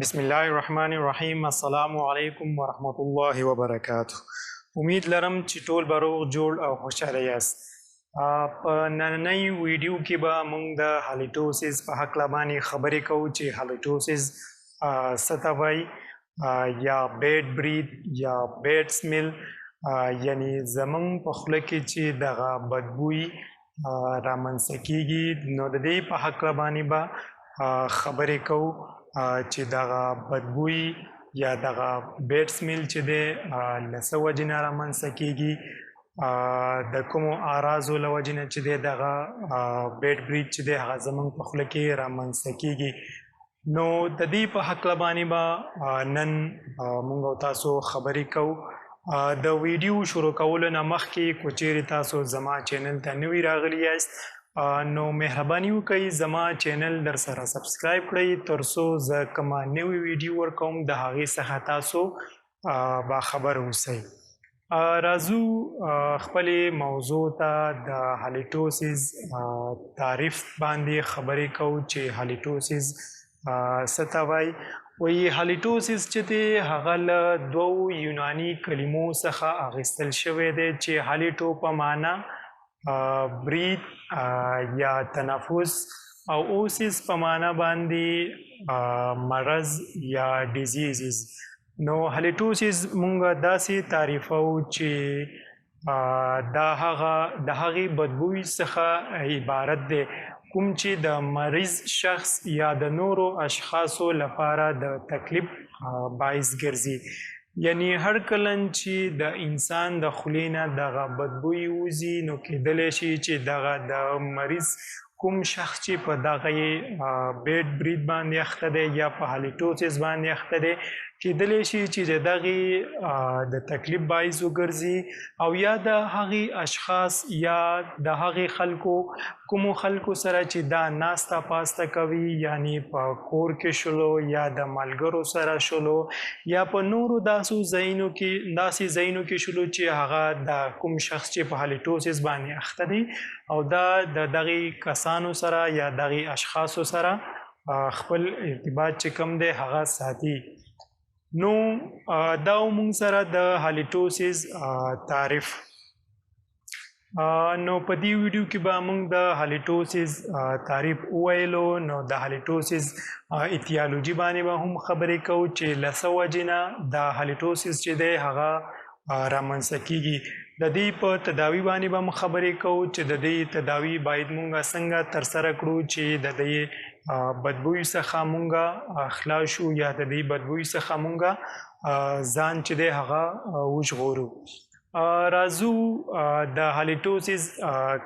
بسم الله الرحمن الرحیم. السلام علیکم ورحمت الله وبرکاته. امید لرم چې ټول به روغ جوړ او خوشحاله یاست. په نننۍ ویډیو کې به موږ د هالیټوسیس په هکله باندې خبرې کوو چې هالیټوسیس څه ته وایي، یا بیډ برید یا بیډ سمیل، یعنی زمونږ په خوله کې چې دغه بدبوی رامنځته کیږي، نو د دې په هکله باندې به خبرې کوو چې دغه بدبوی یا دغه بیډ سمیل چې دی له څه وجې نه رامنځته کیږي، د کومو اعراضو له وجې نه چې دی دغه بیډ برید چې دی هغه زمونږ په خوله کې رامنځته کیږي. نو د دې په هکله باندې به نن موږ او تاسو خبرې کوو. د ویډیو شروع کولو نه مخکې که چیرې تاسو زما چینل ته نوي راغلي یاست، نو مهرباني وکړئ زما چینل در سره سبسکرایب کړئ، تر څو زه کومه نوې ویډیو ورکوم د هغې څخه تاسو باخبر اوسئ. راځو خپلې موضوع ته. د هالیټوسیس تعریف باندې خبرې کوو چې هالیټوسیس څه ته وایي. وایي هالیټوسیس چې دی هغه له دوو یوناني کلمو څخه اخیستل شوی دی چې هالیټو په معنا برید یا تنفس او اوسیس په معنا باندې مرض یا ډیزیزز. نو هالیټوسیس مونږ داسې تعریفو چې دا هغه د هغې بدبوی څخه عبارت دی کوم چې د مریض شخص یا د نورو اشخاصو لپاره د تکلیف باعث ګرځي. یعنی هر کله چې د انسان د خولې نه دغه بدبوی وځي، نو کېدلی شي چې دغه د مریض کوم شخص چې په دغه بیډ برید باندې اخته دی یا په هالیټوسیس باندې اخته دی، کېدلی شي چې د دغې د تکلیف باعث وګرځي، او یا د هغې اشخاص یا د هغې خلکو کومو خلکو سره چې دا ناسته پاسته کوي، یعنی په کور کې شلو یا د ملګرو سره شلو یا په نورو داسو ځایونو کې داسې ځایونو کې شلو چې هغه د کوم شخص چې په هالیټوسیس باندې اخته دی او دا د دغې کسانو سره یا دغې اشخاصو سره خپل ارتباط چې کوم دی هغه ساتي. نو دا موږ سره د هالیټوسیس تعریف. نو په دې ویډیو کې به موږ د هالیټوسیس تعریف وویلو. نو د هالیټوسیس ایتیالوجي باندې به هم خبرې کوو چې له څه وجې نه د هالیټوسیس چې دی هغه رامنځته کیږي. د دې په تداوي باندې به هم خبرې کوو چې د دې تداوي باید مونږ څنګه ترسره کړو چې د دې بدبوی څخه مونږ خلاص شو یا د دې بدبوی څخه مونږ ځان چې دی هغه وژغورو. راځو د هالیټوسیس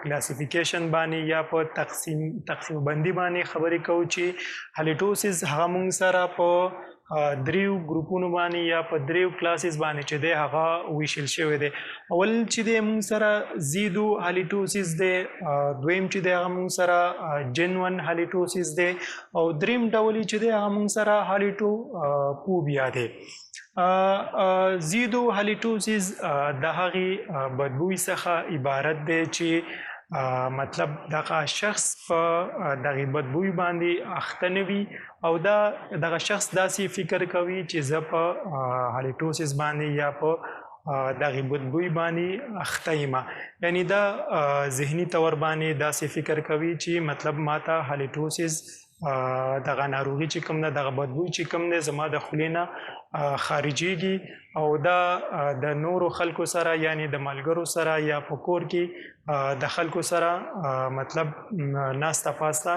کلاسیفیکیشن باندې یا په تقسیم بندي باندې خبرې کوو چې هالیټوسیس هغه مونږ سره په دریو ګروپونو باندې یا په دریو کلاسز باندې چې دی هغه ویشل شوی دی. اول چې دی مونږ سره زیدو هالیټوسیس دی، دویم چې دی هغه مونږ سره جنون هالیټوسیس دی، او دریم ډول چې دی هغه مونږ سره هالیټو فوبیا دی. زیدو هالیټوسیس د هغې بدبوی څخه عبارت دی چې مطلب دغه شخص په دغه بدبوی باندې اخته نه وي او دا دغه شخص داسې فکر کوي چې زه په هالیټوسیس باندې یا په دغه بدبوی باندې اخته یم. یعنی دا ذهني طور باندې داسې فکر کوي چې مطلب ماته هالیټوسیس دغه ناروغي چې کوم ده، دغه بدبوی چې کوم دی زما د خولې نه خارجیږي، او دا د نورو خلکو سره یعنی د ملګرو سره یا په کور کې د خلکو سره مطلب ناسته پاسته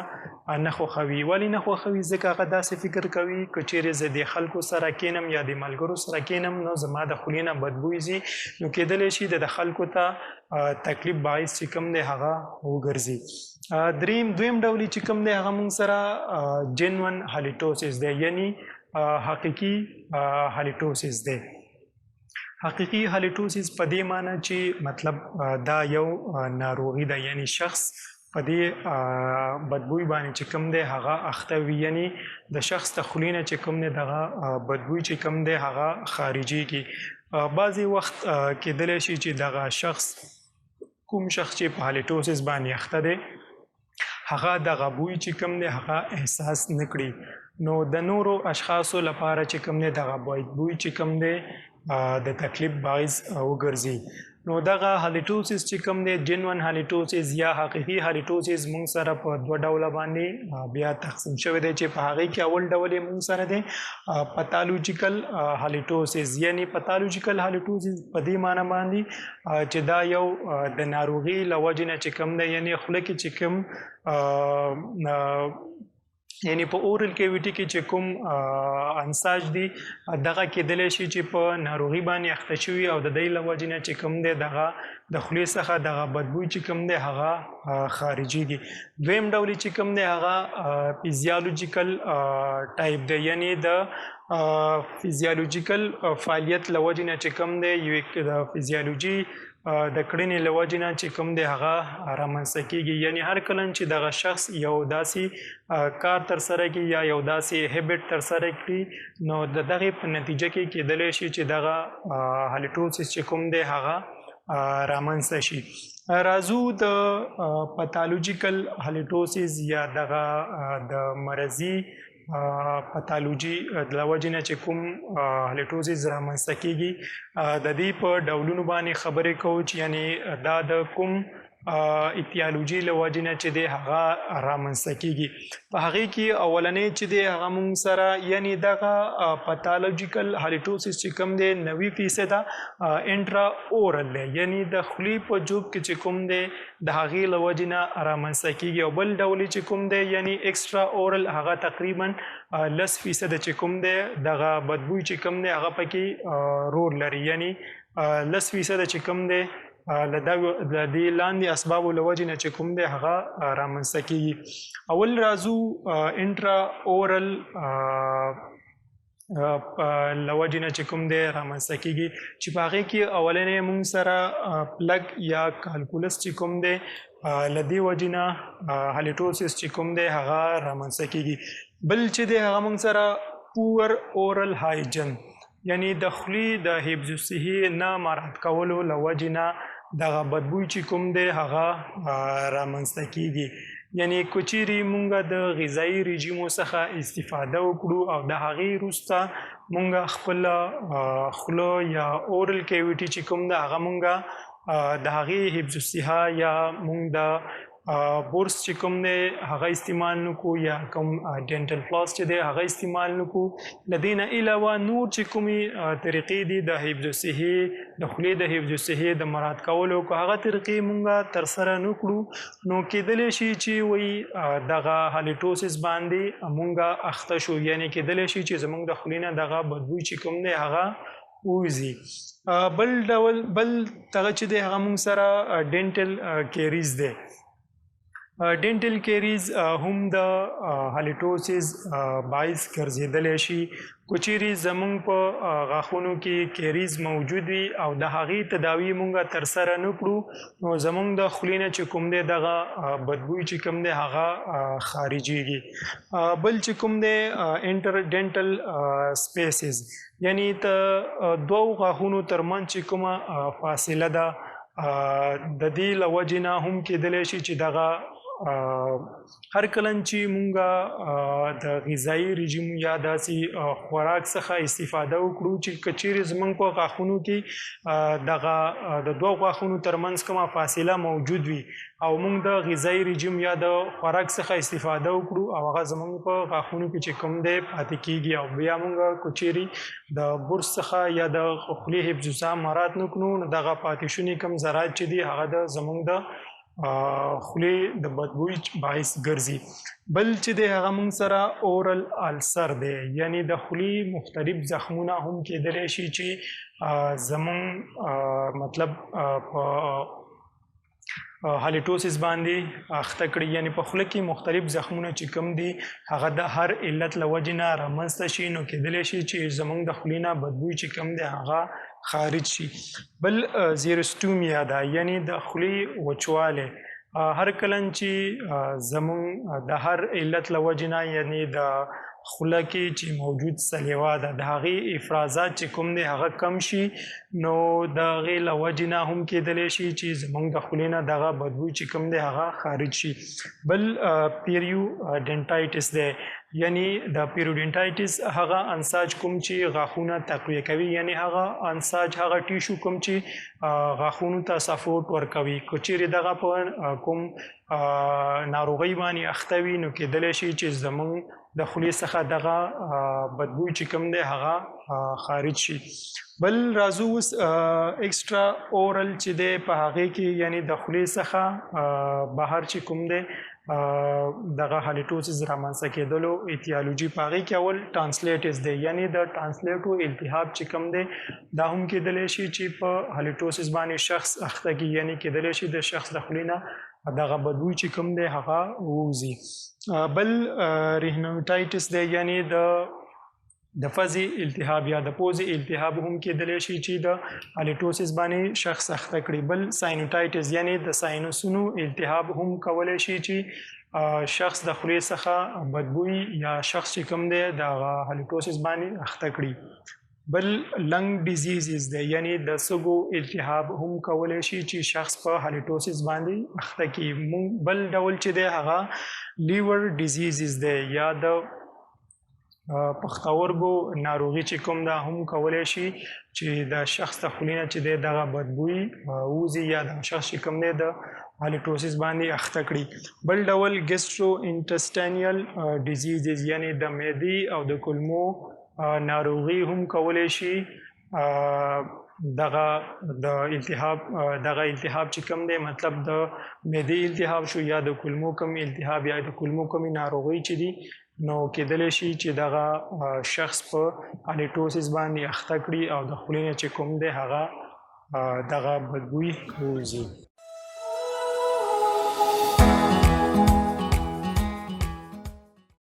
نه خوښوي. ولې نه خوښوي؟ ځکه هغه داسې فکر کوي که چیرې زه د خلکو سره کینم یا د ملګرو سره کینم نو زما د خولې نه بدبوی ځي، نو کېدلی شي د خلکو ته تکلیف باعث چې کوم دی هغه وګرځي. دویم ډول چې کوم دی هغه موږ سره جنون هالیټوسیس دی، یعنی حقیقي هالیټوسیس دی. حقیقي هالیټوسیس په دې معنی چې مطلب دا یو ناروغي ده، یعنی شخص په دې بدبوی باندې چې کوم دی هغه اخته وي، یعنی د شخص د خولې نه چې کوم دی دغه بدبوی چې کوم دی هغه خارجیږي. بعضې وخت کېدلی شي چې دغه شخص کوم شخص چې په هالیټوسیس باندې اخته دی هغه دغه بوی چې کوم دی هغه احساس نه کړي. نو د نورو اشخاصو لپاره چې کوم دی دغه بدبوی چې کوم دی د تکلیف باعث وګرځي. نو دغه هالیټوسس چې کوم دی جنون هالیټوسس یا حقیقي هالیټوسس مونږ سره په دوه ډوله باندې بیا تقسیم شوی دی، چې په هغې کې اول ډول یې مونږ سره دی پاتالوجیکل هالیټوسس. یعنی پاتالوجیکل هالیټوسس په دې معنی باندې چې دا یو د ناروغي له وجې نه چې کوم دی، یعنی خوله کې چې کوم یعنی په اورل کیویټي کې چې کوم انساج دي دغه کېدلی شي چې په ناروغي باندې اخته شوي او د دې له وجې نه چې کوم دی دغه د خولې څخه دغه بدبوی چې کوم دی هغه خارجېږي. دویم ډول چې کوم دی هغه فزیولوژیکل ټایپ دی، یعنی د فزیولوژیکل فعالیت له وجې نه چې کوم دی یو د فزیولوژي د کړنې له وجې نه چې کوم دی هغه رامنځته کېږي. یعنی هر کله چې دغه شخص یو داسې کار ترسره کړي یا یو داسې هیبټ ترسره کړي نو د دغې په نتیجه کې کېدلی شي چې دغه هالیټوسس چې کوم دی هغه رامنځته شي. راځو د پاتالوجیکل هالیټوسس یا دغه د مرضي پاتالوجي د وجې نه چې کوم هالیټوسس رامنځته کېږي د دې په ډولونو باندې خبرې کوو، چې یعنی دا د کوم ایتیالوجي له وجې نه چې دی هغه رامنځته کېږي. په هغې کې اولنی چې دی هغه مونږ سره یعنی دغه پاتالوجیکل هالیټوسس چې کوم دی 90% انټرا اورل دی، یعنی د خولې په جوب کې چې کوم دی د هغې له وجې نه رامنځته کېږي. او بل ډول چې کوم دی یعنی اکسټرا اورل هغه تقریبا 10% چې کوم دی دغه بدبوی چې کوم دی هغه پکې رول لري، یعنی 10% چې کوم دی له دې لاندې اسبابو له وجې نه چې کوم دی هغه رامنځته کېږي. اول راځو انټرا اورل له وجې نه چې کوم دی رامنځته کېږي، چې په هغې کې اولنی مونږ سره پلګ یا کالکولس چې کوم دی له دې وجې نه هالیټوسس چې کوم دی هغه رامنځته کېږي. بل چې دی هغه مونږ سره پور اورل هایجن، یعنی د خولې د حفظ الصحې نه مراعات کولو له وجې نه دغه بدبوی چې کوم دی هغه رامنځته کېږي. یعنی که چیرې مونږ د غذایي رژیمو څخه استفاده وکړو او د هغې وروسته مونږ خپله خوله یا اورل کیویټي چې کوم ده هغه مونږ د هغې حفظ الصحه یا مونږ د بورس چې کوم دی هغه استعمال نکو یا کوم ډینټل فلاس چې دی هغه استعمال نکو، له دې نه علاوه نور چې کومې طریقې دي د حفظ الصحې د خولې د حفظ الصحې د مراعات کولو که هغه طریقې مونږ ترسره نه کړو نو کېدلی شي چې وایي دغه هالیټوسس باندې مونږ اخته شو، یعنی کېدلی شي چې زمونږ د خولې نه دغه بدبوی چې کوم دی هغه ووځي. بل ډول بل دغه چې دی هغه مونږ سره ډینټل کیریز دی. ډینټل کیریز هم د هالیټوسس باعث ګرځېدلی شي. که چیرې زمونږ په غاښونو کې کیریز موجود وي او د هغې تداوي مونږ ترسره نه کړو نو زمونږ د خولې نه چې کوم دی دغه بدبوی چې کوم دی هغه خارجېږي. بل چې کوم دی انټرډینټل سپیسز، یعنی د دوو غاښونو ترمنځ چې کومه فاصله ده د دې له وجې نه هم کېدلی شي چې دغه هر کله چې مونږ د غذایي رژیم یا داسې خوراک څخه استفاده وکړو چې که چیرې زمونږ په غاښونو کې دغه د دوو غاښونو ترمنځ کومه فاصله موجود وي او مونږ د غذایي رژیم یا د خوراک څخه استفاده وکړو او هغه زمونږ په غاښونو کې چې کوم دی پاتې کېږي او بیا مونږ که چیرې د برس څخه یا د خولې حفظ الصحه مراعات نه کړو نو دغه پاتې شوني کوم ذرات چې دي هغه د زمونږ د خولې د بدبوی باعث ګرځي. بل چې دی هغه مونږ سره اورل السر دی، یعنی د خولې مختلف زخمونه هم کېدلی شي چې زمونږ مطلب په هالیټوسس باندې اخته کړي، یعنی په خوله کې مختلف زخمونه چې کوم دي هغه د هر علت له وجې نه رامنځته شي نو کېدلی شي چې زمونږ د خولې نه بدبوی چې کوم دی هغه خارج شي. بل زیروستومیا ده، یعنی د خولې وچوالی. هر کله چې زمونږ د هر علت له وجې نه یعنی د خوله کې چې موجود سلیوا ده د هغې افرازات چې کوم دی هغه کم شي نو د هغې له وجې نه هم کېدلی شي چې زمونږ د خولې نه دغه بدبوی چې کوم دی هغه خارج شي. بل پیریو ډنټایټس دی، یعنی د پیروډنټایټس هغه انساج کوم چې غاښونه تقویه کوي، یعنی هغه انساج هغه ټیشو کوم چې غاښونو ته سپورټ ورکوي، که چیرې دغه په کوم ناروغۍ باندې اخته وي نو کېدلی شي چې زمونږ د خولې څخه دغه بدبوی چې کوم دی هغه خارج شي. بل راځو اوس ایکسټرا اورل چې دی په هغې کې، یعنی د خولې څخه بهر چې کوم دی دغه هالیټوسس رامنځته کېدلو ایتیالوجي، په هغې کې اول ټانسلیټس دی، یعنی د ټانسلیټو التهاب چې کوم دی دا هم کېدلی شي چې په هالیټوسس باندې شخص اخته کړي، یعنی کېدلی شي د شخص د خولې نه دغه بدبوی چې کوم دی هغه ووځي. بل ریهنوټایټس دی، یعنی د فزې التهاب یا د پوزې التهاب هم کېدلی شي چې د هالیټوسس باندې شخص اخته کړي. بل ساینوټایټس، یعنی د ساینوسونو التهاب هم کولی شي چې شخص د خولې څخه بدبوی یا شخص چې کوم دی د هالیټوسس باندې اخته کړي. بل لنګ ډیزیزز دی، یعنی د سږو التهاب هم کولی شي چې شخص په هالیټوسس باندې اخته کړي. بل ډول چې دی هغه لیور ډیزیزز دی، یا د پښتورګو ناروغي چې کوم ده هم کولی شي چې د شخص د خولې نه چې دی دغه بدبوی ووځي یا د شخص چې کوم دی د هالیټوسس باندې اخته کړي. بل ډول ګیسټرو انټسټینیل ډیزیزز، یعنی د معدې او د کولمو ناروغي هم کولی شي دغه د التهاب دغه التهاب چې کوم دی، مطلب د معدې التهاب شو یا د کولمو کوم التهاب یا د کولمو کومې ناروغۍ چې دي، نو کېدلی شي چې دغه شخص په هالیټوسس باندې اخته کړي او د خولې نه چې کوم دی هغه دغه بدبوی ووځي.